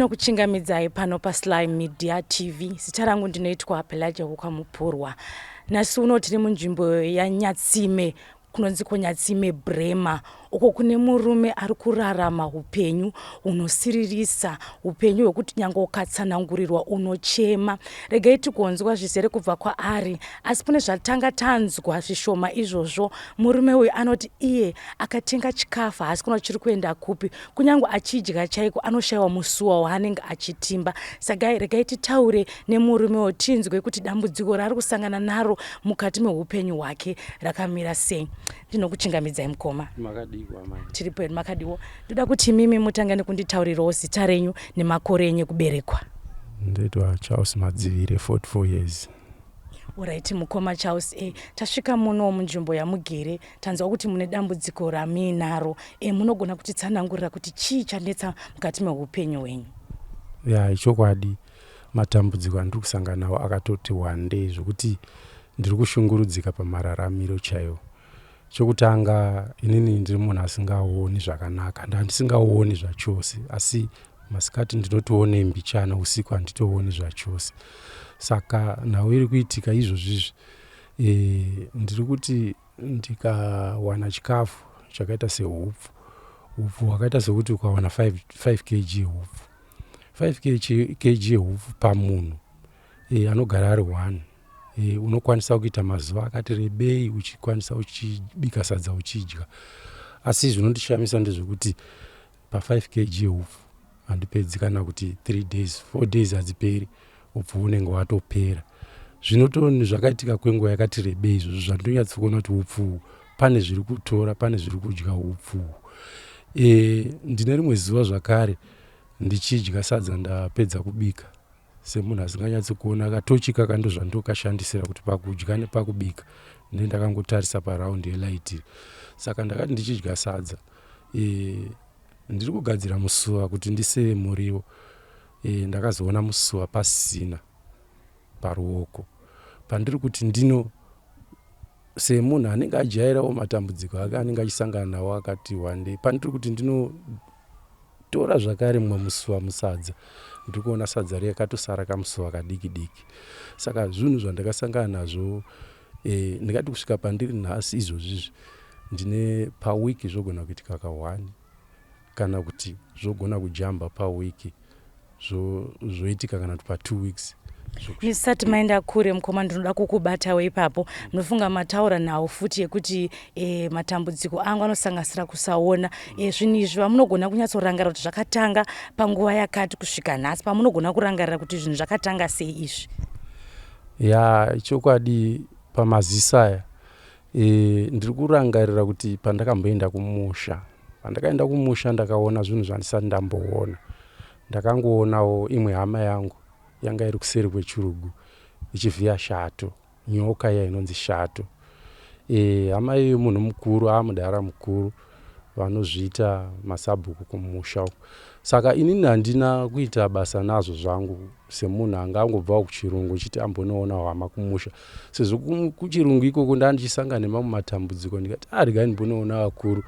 Tinokuchingamidzai pano paSly Media TV. Zita rangu ndinoitwa Pelagia Wokwamupurwa. Nhasi uno tiri munzvimbo yaNyatsime kunonzi kuNyatsime Brema uko kune murume ari kurarama upenyu hunosiririsa, upenyu hwekuti nyange ukatsanangurirwa unochema. Regai tigonzwa zvizere kubva kwaari, asi kune zvatanga tanzwa zvishoma izvozvo. Murume uyu anoti iye akatenga chikafu haasi kuona chiri kuenda kupi, kunyange achidya chaiko anoshayiwa musuwa waanenge achitimba. Saka regai titaure nemurume uyu tinzwe kuti dambudziko raari kusangana naro mukati meupenyu hwake rakamira sei. Ndinokuchingamidzai mukoma. Makadiwa mai. Tiripo hedu, makadiwo. Ndoda kuti imimi mutange nekunditaurirawo zita renyu nemakore enyu ekuberekwa. Ndoitwa Charles Madzivire, 44 years. Alright mukoma Charles, tasvika muno munzvimbo yamugere, tanzwa kuti mune dambudziko ramuinaro. Munogona kutitsanangurira kuti chii chanetsa mukati meupenyu hwenyu? Ya, ichokwadi matambudziko andiri kusangana nawo akatoti wandei zvokuti ndiri kushungurudzika pamararamiro chaiwo. Chokutanga, inini ndiri munhu asingaoni zvakanaka, ndandisingaoni zvachose, asi masikati ndinotoone mbichana, usiku handitooni zvachose. Saka nhau iri kuitika izvozvizvi, ndiri kuti ndikawana chikafu chakaita sehupfu, hupfu hwakaita sekuti ukawana 5, 5 kg hupfu, 5 kg hupfu pamunhu anogara ari 1, unokwanisa kuita mazuva akati rebei uchikwanisa uchibika sadza uchidya. Asi zvinondishamisa ndezvekuti pa 5 kg hupfu handipedzi kana kuti 3 days, 4 days hadziperi, upfu hunenge hwatopera. Zvinotoni zvakaitika kwenguva yakati rebei izvozvo zvandonyatsokuona kuti upfu pane zviri kutora, pane zviri kudya upfu. Ndine rimwe zuva zvakare ndichidya sadza ndapedza kubika semunhu asinganyatsi kuona, katochi kaka ndozvandokashandisira kuti pakudya nepakubika ndee ndakangotarisa paraundi yelight. Saka ndakati ndichidya sadza, ndiri kugadzira musuva kuti ndiseve muriwo, ndakazoona musuva pasina paruoko. Pandiri kuti ndino semunhu anenge ajairawo matambudziko ake anenge achisangana nawo akati wandei, pandiri kuti ndinotora zvakare mumwe musuva musadza, ndiri kuona sadza riya katosara kamusuva kadiki diki. Saka zvinhu zvandakasangana nazvo, ndingati kusvika pandiri nhasi izvozvizvi ndine pawiki zvogona kuitika ka1 kana kuti zvogona kujamba pawiki zvoitika kana kuti pa2 weeks. Misati maenda kure mukoma, ndinoda kukubatawo ipapo. Munofunga mataura nawo futi yekuti matambudziko angu anosanganisira kusaona. Zvinhu izvi vamunogona kunyatsorangarira kuti zvakatanga panguva yakati kusvika nhasi, pamunogona kurangarira kuti zvinhu zvakatanga sei izvi? Ya, chokwadi pamaziso aya, ndiri kurangarira kuti pandakamboenda kumusha, pandakaenda kumusha ndakaona zvinhu zvandisati ndamboona. Ndakangoonawo imwe hama yangu yanga iri kuseri kwechirugu ichivhiya shato, nyoka iya inonzi shato. Hama iyoyo munhu mukuru, amudhara mukuru, vanozviita masabhuku kumusha uko. Saka inini handina kuita basa nazvo zvangu semunhu anga angobvawo kuchirungu chiti ambonoonawo hama kumusha, sezvo kuchirungu ikoko ndaa ndichisangana nemamwe matambudziko. Ndikati regai ndimbonoona vakuru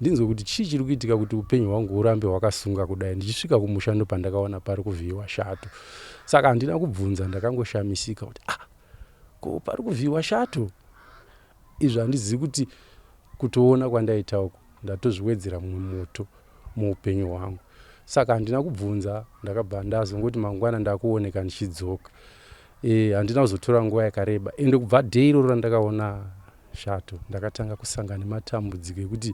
ndinzwe kuti chii chiri kuitika kuti upenyu hwangu hurambe hwakasunga kudai. Ndichisvika kumusha ndopandakaona pari kuvhiyiwa shato. Saka handina kubvunza, ndakangoshamisika kuti ko pari kuvhiyiwa shato izvo. Handizivi kuti kutoona kwandaita uku ndatozviwedzera mumwe moto muupenyu hwangu. Saka handina kubvunza, ndakabva ndazongoti mangwana ndakuoneka ndichidzoka. Handina kuzotora nguva yakareba, ende kubva day iroro randakaona shato ndakatanga kusangana nematambudziko ekuti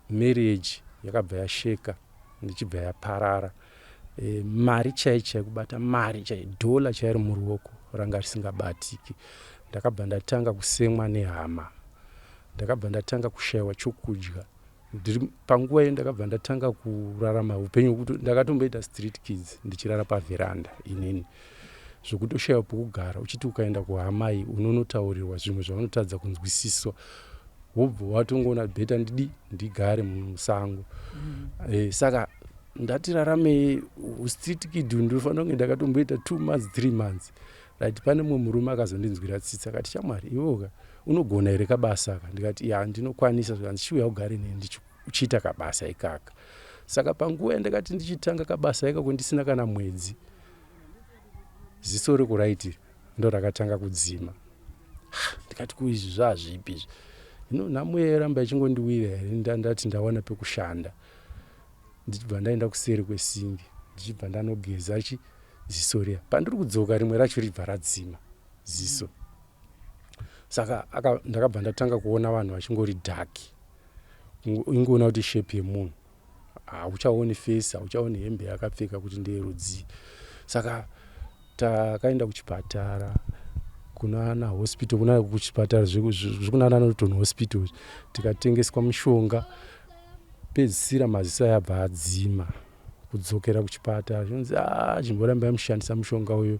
marriage yakabva yasheka ndichibva yaparara. Mari chai chai, kubata mari chai, dhola chairo muruoko ranga risingabatiki. Ndakabva ndatanga kusemwa nehama, ndakabva ndatanga kushaiwa chokudya. Ndiri panguva iyo ndakabva ndatanga kurarama upenyu hwekuti ndakatomboita street kids, ndichirara pavheranda inini, zvekutoshayiwa pokugara. Uchiti ukaenda kuhamai unonotaurirwa zvimwe zvaunotadza kunzwisiswa, wobva watongoona better ndidi ndigare musango. Saka ndati raramei street kid, ndinofanira kunge ndakatomboita 2 months, 3 months, right? Pane mumwe murume akazondinzwira tsitsi, akati, "Shamwari, iwewoka unogona here kabasa aka?" Ndikati, "Ya, ndinokwanisa." Zvikanzi, "Chiuya ugare neni uchiita kabasa ikaka." Saka panguva yandakati ndichitanga kabasa ikako ndisina kana mwedzi, ziso rekuraiti ndo rakatanga kudzima. Ndikati ko izvi zvazvipi izvi? Hino nhamo yairamba ichingondiwira here ndati ndawana pekushanda. Ndichibva ndaenda kuseri kwesingi ndichibva ndanogeza chi ziso riya. Pandiri kudzoka rimwe racho ribva radzima ziso. Saka ndakabva ndatanga kuona vanhu vachingori dark. Ingoona kuti shape yemunhu. Hauchaoni face, hauchaoni hembe yakapfeka kuti ndeyerudzii. Saka takaenda kuchipatara kunana hospital kuna kuchipatara zvekunana Norton hospital tikatengeswa mishonga pedzisira maziso aya abva adzima kudzokera kuchipatara zvinonzi ah chimborambai mushandisa mushonga uyu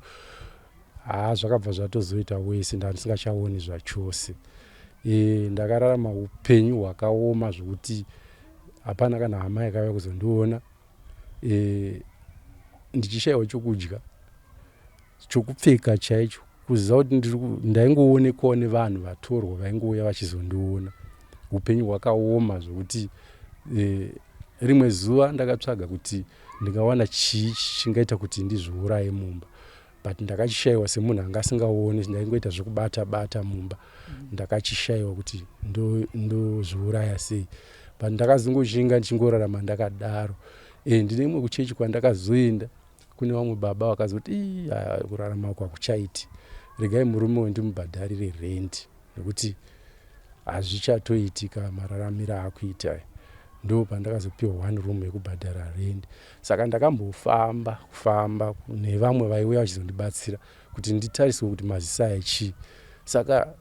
haa zvakabva zvatozoita wese ndandisingachaoni zvachose e, ndakararama upenyu hwakaoma zvokuti hapana kana hama yakauya kuzondiona e, ndichishayiwa chokudya chokupfeka chaicho kuziva kuti ndaingoonekwawo nevanhu vatorwa vaingouya vachizondiona upenyu hwakaoma zvokuti e, rimwe zuva ndakatsvaga kuti ndingawana chii chingaita kuti ndizviuraye mumba but ndakachishayiwa semunhu anga asingaoni ndaingoita zvekubata bata mumba ndakachishayiwa kuti ndozviuraya ndo sei but ndakazongoshinga ndichingorarama ndakadaro e, ndine imwe kuchechi kwandakazoenda kune vamwe baba vakazoti kurarama uku hakuchaiti regai murume uyu ndimubhadharire rent nekuti hazvichatoitika mararamiro aakuita ndo pandakazopiwa one room yekubhadhara rent saka ndakambofamba kufamba nevamwe vaiuya vachizondibatsira kuti nditariswe kuti maziso aya chii saka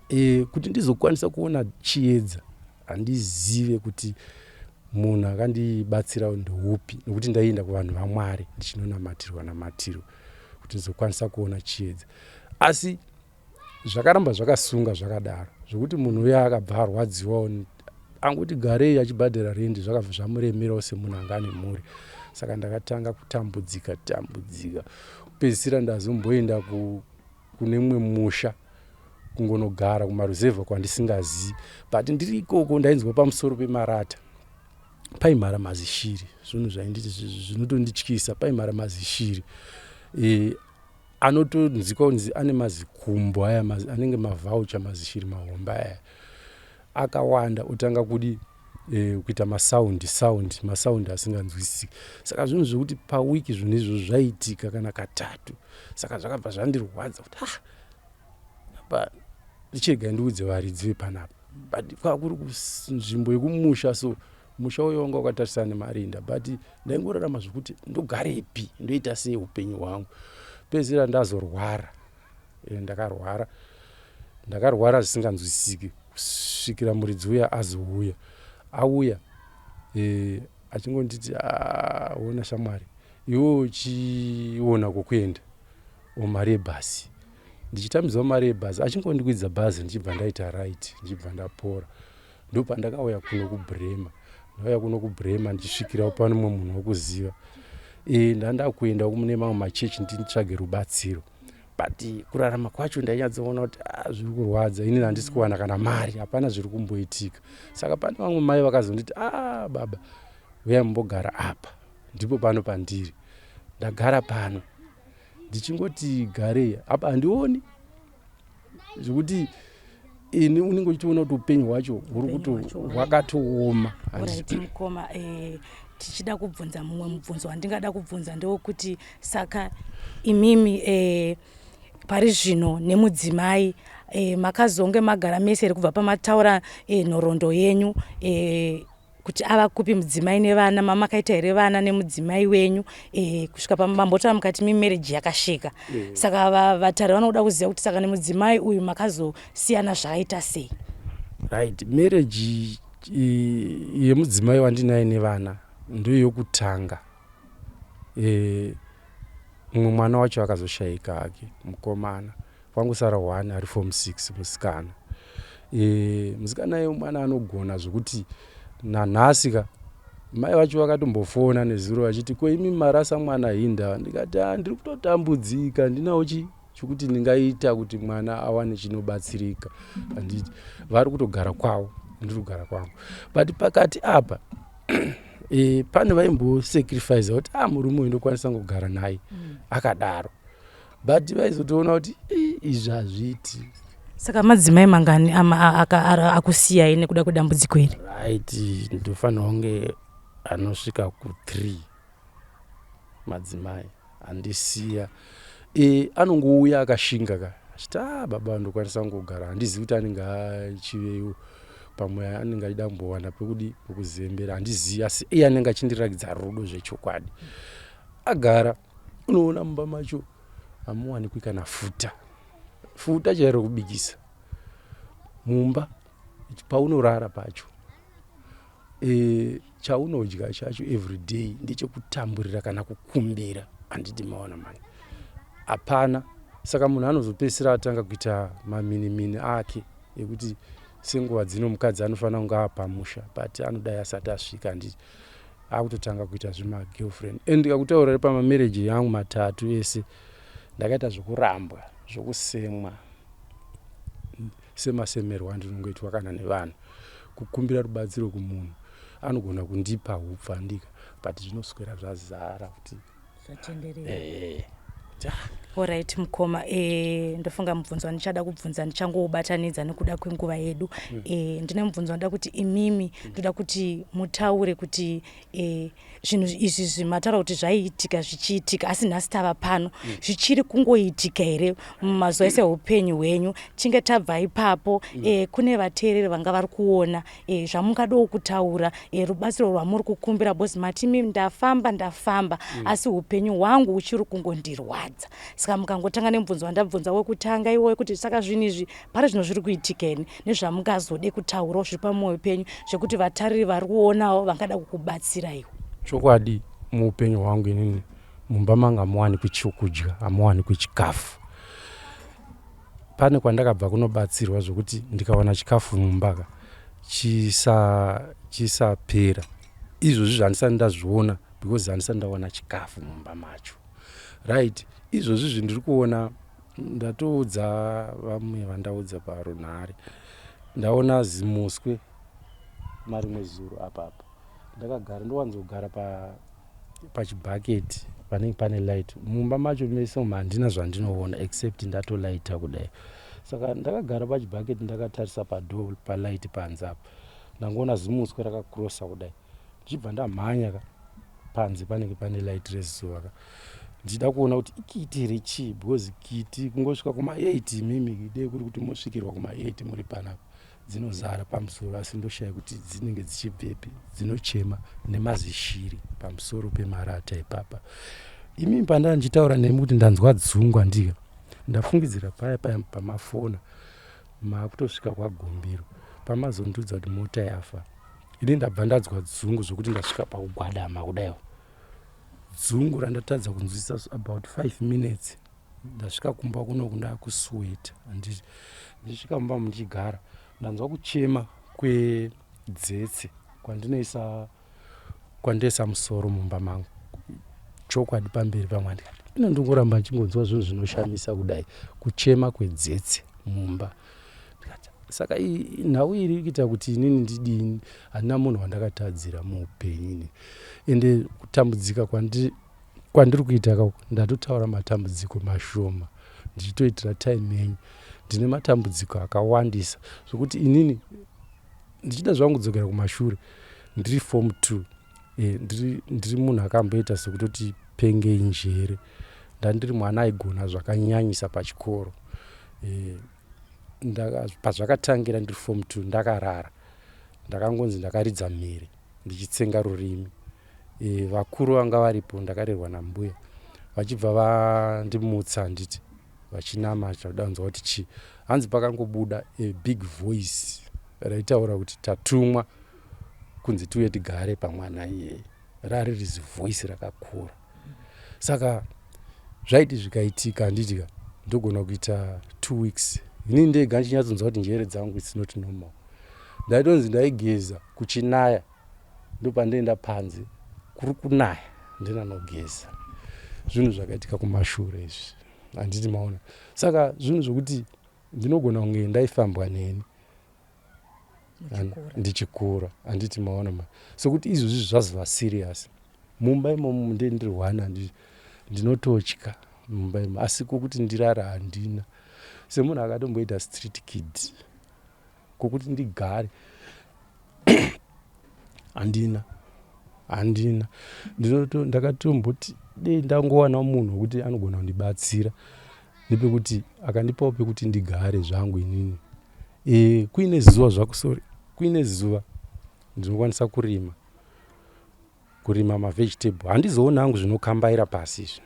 e, kuti ndizokwanisa kuona chiedza handizive kuti munhu akandibatsira ndeupi nekuti ndaienda kuvanhu vamwari ndichinonamatirwa namatirwa kuti ndizokwanisa kuona chiedza asi zvakaramba zvakasunga zvakadaro zvekuti munhu uya akabva arwadziwawo angoti garei achibhadhara rendi zvakabva zvamuremerawo semunhu anga ane mhuri saka ndakatanga kutambudzika tambudzika kupedzisira ndazomboenda kune mumwe musha kungonogara kumaruzevha kwandisingazivi but ndiri ikoko ndainzwa pamusoro pemarata paimhara mazishiri zvinhu zvainditi zvinotondityisa paimhara mazishiri e, anotonzikwa kunzi ane mazikumbo aya anenge mavhaucha mazishiri mahombe aya akawanda otanga kudi e, kuita masaundi saundi masaundi asinganzwisisiki saka zvinhu zvekuti pawiki zvinhu izvozvo zvaiitika kana katatu saka zvakabva zvandirwadza kuti ah apa ndichirega ndiudze varidzi vepanapa but kwakuri kunzvimbo yekumusha so musha uyo wanga wakatarisana nemarinda but ndaingorarama zvekuti ndogarepi ndoita sei upenyu hwangu pedzisira ndazorwara e, ndakarwara ndakarwara zvisinganzwisisiki kusvikira muridzi uya azouya auya e, achingonditi ah, ona shamwari iwe uchiona kwokuenda mari yebhasi ndichitambidzwa mari yebhasi achingondikwidza bhazi ndichibva ndaita right ndichibva ndapora ndopandakauya kuno kubrema ndauya kuno kubrema ndichisvikirawo pano mumwe munhu wekuziva e, ndanda kuenda mune mamwe machechi nditsvage rubatsiro but kurarama kwacho ndainyatsoona kuti ah, zviri kurwadza inini handisi kuwana kana mari hapana zviri kumboitika saka pane vamwe mai vakazonditi a ah, baba uyai mumbogara apa ndipo pano pandiri ndagara pano ndichingoti garei apa handioni zvekuti ini unenge uchitoona kuti upenyu hwacho huri kuti hwakatooma mukoma eh, tichida kubvunza mumwe mubvunzo wandingada kubvunza ndewekuti saka imimi eh, pari zvino nemudzimai eh, makazonge magara mese here kubva pamataura eh, nhoroondo yenyu eh, kuti ava kupi mudzimai nevana mamakaita here vana nemudzimai wenyu e, kusvika pamambotaura mukati memarriage yakasvika mm. Saka vatari vanoda kuziva kuti saka nemudzimai uyu makazosiyana zvakaita sei? Right, marriage yemudzimai wandinaye nevana ndoyokutanga e, mumwe mwana wacho akazoshayika hake mukomana kwangosara one ari form 6 musikana e, musikana iye mwana anogona zvokuti nanhasi ka mai vacho vakatombofona nezuro vachiti ko imi marasa mwana hinda ndikati a ndiri kutotambudzika ndinawo chi chokuti ndingaita kuti mwana awane chinobatsirika handiti vari kutogara kwavo ndiri kugara kwangu but pakati apa Pane vaimbosacrifice kuti a murume uyu ndokwanisa kugara naye akadaro, but vaizotoona kuti izvi hazviiti. Saka madzimai mangani akusiyai nekuda kwedambudziko iri? Right, ndofanira kunge anosvika ku3 madzimai andisiya. Anongouya akashinga ka, achiti, "A baba, ndokwanisa kungogara." Handizivi kuti anenge achiveiwo, pamwe anenge achida kumbowana pekudi pekuzembera, handizivi, asi iye anenge achindirakidza rudo zvechokwadi. Agara, unoona mumba macho hamuwanikwi kana futa, futa chairo rekubikisa mumba. Paunorara pacho, chaunodya chacho everyday ndechekutamburira kana kukumbira, handiti maona mani? Hapana. Saka munhu anozopedzisira atanga kuita maminimini ake ekuti senguva dzino mukadzi anofanira kunge apamusha, but anodai asati asvika, handiti? Akutotanga kuita zvemagirlfriend. And ndikakutaurira, pamamarriage yangu matatu ese ndakaita zvokurambwa, zvokusemwa, semasemerwo andinongoitwa kana nevanhu. Kukumbira rubatsiro kumunhu, anogona kundipa hupfu, andika, but zvinoswera zvazara kuti zvatenderera. Alright mukoma, ndofunga mubvunzo wandichada kubvunza ndichangoubatanidza nekuda kwenguva yedu. Ndine mubvunzo wanoda kuti imimi, ndoda kuti mutaure kuti zvinhu izvi zvimataura kuti zvaiitika, zvichiitika, asi nhasi tava pano, zvichiri kungoitika here mumazuva ese eupenyu hwenyu? Tinge tabva ipapo, kune vateereri vanga vari kuona, zvamungadawo kutaura, rubatsiro rwamuri kukumbira, because mati mimi ndafamba, ndafamba, asi upenyu hwangu uchiri kungondirwadza. Saka mukangotanga nemubvunzo wandabvunza wekutanga iwoyo, kuti saka zvinhu izvi pari zvino zviri kuitika here, nezvamungazode kutaurawo zviri pamwoyo penyu, zvekuti vatariri vari kuonawo vangada kukubatsiraiwo. Chokwadi, muupenyu hwangu inini, mumba mangu hamuwanikwi chokudya, hamuwanikwi chikafu. Pane kwandakabva kunobatsirwa zvokuti ndikawana chikafu mumba ka chisapera. Izvozvi zvandisati ndazviona, because handisati ndawana chikafu mumba macho, right? Izvozvi zvindiri kuona, ndatoudza vamwe vandaudza parunhare, ndaona zimuswe marimwe zuro apapa. Ndakagara, ndowanzogara pachibhaketi panenge pane light. Mumba macho mese umu handina zvandinoona except ndatolaita kudai. Saka ndakagara pachibhaketi, ndakatarisa padoor, palight panze apa, ndangoona zimuswe rakakrosa kudai. Ndichibva ndamhanya ka panze panenge pane light rezuva ka, ndichida kuona kuti ikiti here, chii, because kiti kungosvika kuma8, imimi dei kuri kuti mosvikirwa kuma8 muri panapa, dzinozara pamusoro, asi ndoshaya kuti dzinenge dzichibvepi. Dzinochema nemazishiri pamusoro pemarata ipapa. Imimi, pandaa ndichitaura nemi kuti ndanzwa dzungu, andika ndafungidzira paya paya pamafona maakutosvika kwaGombiro, pamazondiudza kuti mota yafa, ini ndabva ndanzwa dzungu zvokuti ndasvika pakugwadama kudaiwo, dzungu randatadza kunzwisisa about 5 minutes. Ndasvika kumba kunoku ndakusweta. Ndichisvika mumba muchigara, ndanzwa kuchema kwedzetse kwandinoisa, kwandoisa musoro mumba mangu. Chokwadi, pamberi pamwe ndikati ino ndingoramba ndichingonzwa zvinhu zvinoshamisa kudai, kuchema kwedzetse mumba. Ndikati saka nhau iri kuita kuti inini ndidini? Handina munhu wandakatadzira muupenyu ini, ende kutambudzika kwandiri kuita kako, ndatotaura matambudziko mashoma ndichitoitira time yenyu. Ndine matambudziko akawandisa zvokuti inini ndichida zvangu kudzokera kumashure. Ndiri form two, ndiri munhu akamboita sekutoti pengei njere. Ndandiri mwana aigona zvakanyanyisa pachikoro. Pazvakatangira ndiri form two, ndakarara, ndakangonzi ndakaridza mhere ndichitsenga rurimi. Vakuru vanga varipo, ndakarerwa nambuya, vachibva vandimutsa, handiti, vachinamata kuda kunzwa kuti chii. Hanzi pakangobuda a big voice raitaura kuti tatumwa kunzi tiuye tigare pamwana iyeye. Rari rizi voice rakakura. Saka zvaiti zvikaitika, handiti ka, ndogona kuita 2 weeks inini ndega ndichinyatsonzwa kuti njere dzangu, it's not normal. Ndaitonzi ndaigeza kuchinaya, ndopandoenda panze kuri kunaya, ndinanogeza. Zvinhu zvakaitika kumashure izvi, handiti maona? Saka zvinhu zvokuti ndinogona kunge ndaifambwa neni. Ndichikura handiti maona ma sokuti izvozvi zvazova serious mumba imomo nde ndiri one ndinototya mumba imo asi kwokuti ndirara handina semunhu akatomboita street kid kwokuti ndigare handina handina ndakatomboti dei ndangowanawo munhu wekuti anogona kundibatsira nepekuti akandipawo pekuti ndigare zvangu inini e, kuine zuva zvako sorry kuine zuva ndinokwanisa kurima kurima mavegetable handizooni hangu zvinokambaira pasi izvi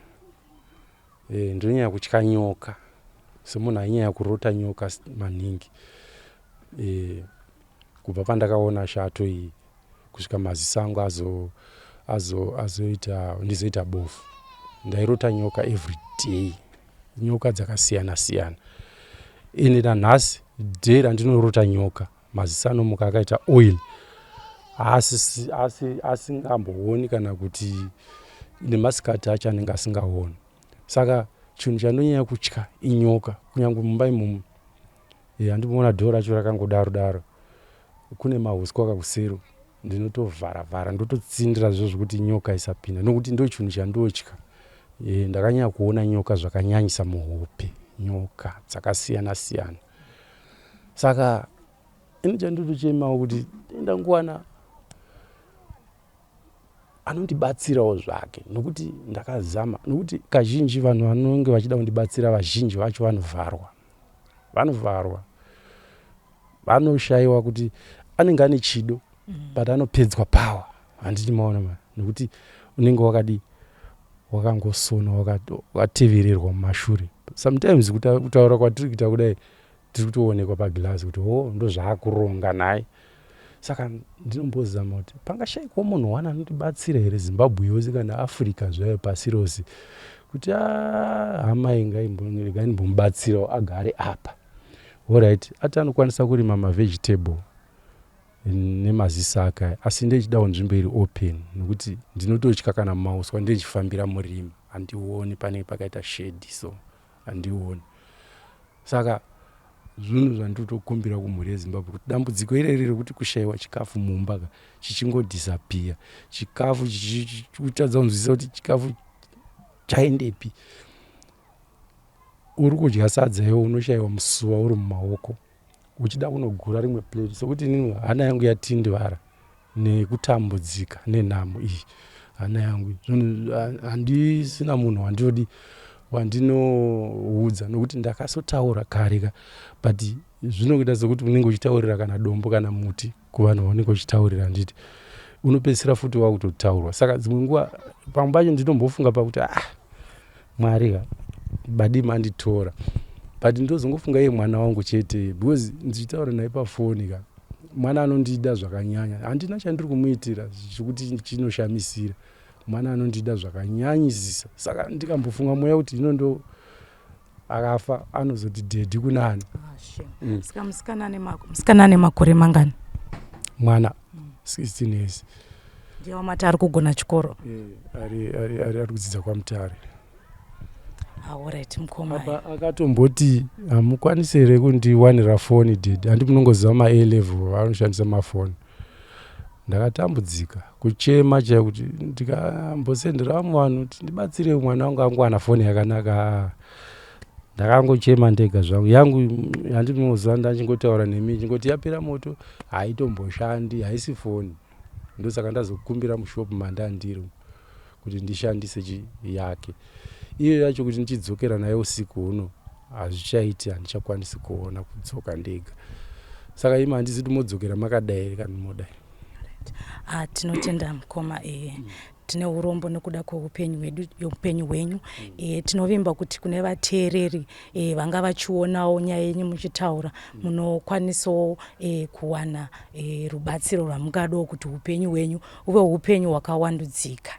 e, ndinonyanya kutya nyoka semunhu ainyanya kurota nyoka maningi e, kubva pandakaona shato iyi kusvika maziso angu azoita azo, azo ndizoita bofu ndairota nyoka every day nyoka dzakasiyana siyana ende nanhasi day randinorota nyoka maziso anomuka akaita oil asingambooni kana kuti nemasikati acho anenge asingaoni saka chinhu chandonyanya kutya inyoka kunyange mumba imomo handimboona dhoo racho rakangodaro daro kune mahuswa kakusero ndinotovhara vhara ndototsindira zvo zvekuti nyoka isapinda nokuti ndo chinhu chandotya e, ndakanyanya kuona nyoka zvakanyanyisa muhope nyoka dzakasiyana siyana saka ini chandotochemawo kuti ndangowana anondibatsirawo zvake nokuti ndakazama nokuti kazhinji vanhu vanonge vachida kundibatsira vazhinji vacho vanovharwa vanovharwa vanoshayiwa kuti anenge ane chido but anopedzwa power handiti maona ma nokuti unenge wakadi wakangosona wakatevererwa mumashure sometimes kutaura kwatiri kuita kudai tiri kutoonekwa pagirazi kuti o ndozvaakuronga naye saka ndinombozama kuti pangashayikwa munhu wana anotibatsira here zimbabwe yose kana africa zvayo pasi rose kuti hama regai ndimbomubatsirawo agare apa alright ati anokwanisa kurima mavegetable nemaziso ake asi ndechidawo nzvimbo iri open nokuti ndinototya kana mauswa ndechifambira murima handioni panenge pakaita shade so handioni saka zvinhu zvandinotokumbira kumhuri yezimbabwe kuti dambudziko ireri rekuti kushayiwa chikafu mumba ka chichingodisappear chikafu kutadza kunzwisisa kuti chikafu chaendepi uri kudya sadza iwo unoshayiwa musuwa uri mumaoko uchida kunogura rimwe plate sokuti inini hana yangu yatindivara nekutambudzika nenhamo iyi hana yangu zvinhu handisina munhu wandinodi wandinoudza nokuti ndakasotaura kare ka but zvinokuita sekuti unenge uchitaurira kana dombo kana muti kuvanhu vaunenge uchitaurira handiti unopedzisira futi wakutotaurwa saka dzimwe nguva pamwe pacho ndinombofunga pakuti ah mwari ka badi manditora but ndozongofunga iye mwana wangu chete because ndichitaura naye pafoni ka mwana anondida zvakanyanya handina chandiri kumuitira chekuti chinoshamisira mwana anondida zvakanyanyisisa saka ndikambofunga mweya kuti ino ndo akafa anozoti daddy kunani ah, mm. saka musikana ane makore mangani mwana 16 years ndiye wamati ari kugona chikoro ari kudzidza kwamutare alright mukoma apa akatomboti hamukwanisi here kundiwanira foni daddy handi munongoziva ma A level vanoshandisa mafoni ndakatambudzika kuchema chaiyo kuti ndikambosendera vamwe vanhu kuti ndibatsire mwana wangu angowana foni yakanaka ndakangochema ndega zvangu yangu handi munoziva ndachingotaura nemi chingoti yapera moto haitomboshandi haisi foni ndosaka ndazokumbira mushopu mandandiri kuti ndishandise yake iyo yacho kuti ndichidzokera nayo usiku huno hazvichaiti handichakwanisi kuona kudzoka ndega saka imi handisi kuti modzokera makadai here kana modai ah, tinotenda mukoma e, tine urombo nekuda kweupenyu hwedu upenyu hwenyu e, tinovimba kuti kune vateereri e, vanga vachionawo nyaya yenyu muchitaura munokwanisawo e, kuwana e, rubatsiro rwamungadawo kuti upenyu hwenyu huve upenyu hwakawandudzika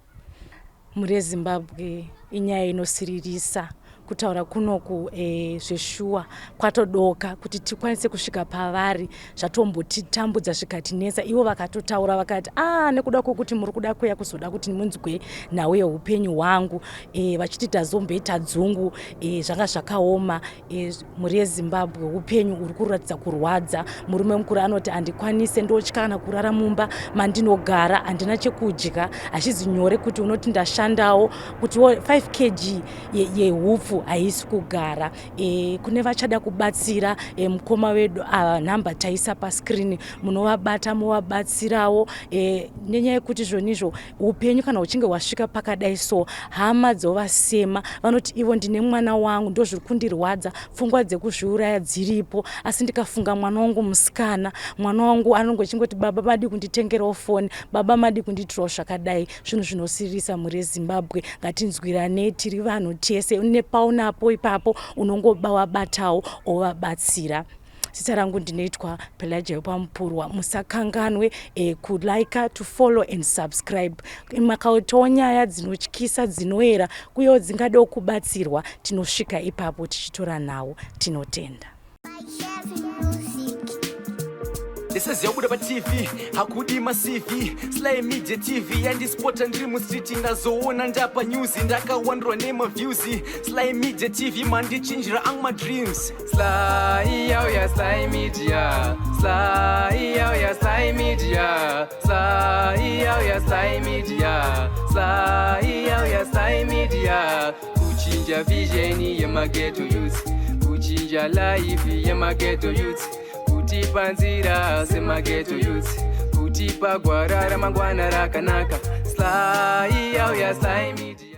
mhuri yezimbabwe inyaya inosiririsa Kutaura kunoku zveshuwa kwatodoka kuti tikwanise kusvika pavari, zvatombotitambudza zvikatinetsa. Ivo vakatotaura vakati a nekuda kwekuti muri kuda kuya kuzoda kuti munzwe nhau yeupenyu hwangu, vachiti tazomboita dzungu, zvanga zvakaoma. Mhuri yeZimbabwe, upenyu uri kuratidza kurwadza. Murume mukuru anoti handikwanise, ndotya kana kurara mumba mandinogara, handina chekudya. Hazvizi nyore kuti unoti ndashandawo kuti 5 kg yehupfu haisi kugara. Kune vachada kubatsira mukoma wedu ava, nhamba taisa pascreen, munovabata muvabatsirawo, nenyaya yekuti zvonizvo upenyu kana uchinge hwasvika pakadai so, hama dzovasema. Vanoti ivo, ndine mwana wangu, ndo zviri kundirwadza, pfungwa dzekuzviuraya dziripo, asi ndikafunga mwana wangu musikana, mwana wangu anonge chingoti, baba madi kunditengerawo foni, baba madi kundiitirawo zvakadai. Zvinhu zvinosiririsa. Mhuri yeZimbabwe, ngatinzwiranei, tiri vanhu tese. Nepaunapo ipapo unongoba wabatawo ovabatsira. Zita rangu ndinoitwa Pelagia Pamupurwa. Musakanganwe kulike, to follow and subscribe. Makaitawo nyaya dzinotyisa, dzinoera, uyewo dzingadawo kubatsirwa, tinosvika ipapo tichitora nhau. Tinotenda. Ndisiziva kubuda paTV hakudi maCV. Sly Media TV yandispota ndiri mustreet, ndazoona ndapa news, ndakawandirwa nemaviews. Sly Media TV mandichinjira angu madreams. Sly yauya, Sly Media. Sly yauya, Sly Media. Sly yauya, Sly Media. Sly yauya, Sly Media. Kuchinja vision yemaghetto youth, kuchinja life yemaghetto youth, kutipa nzira semaghetto youth, kutipa gwara ramangwana rakanaka. Sly yauya, Sly Media.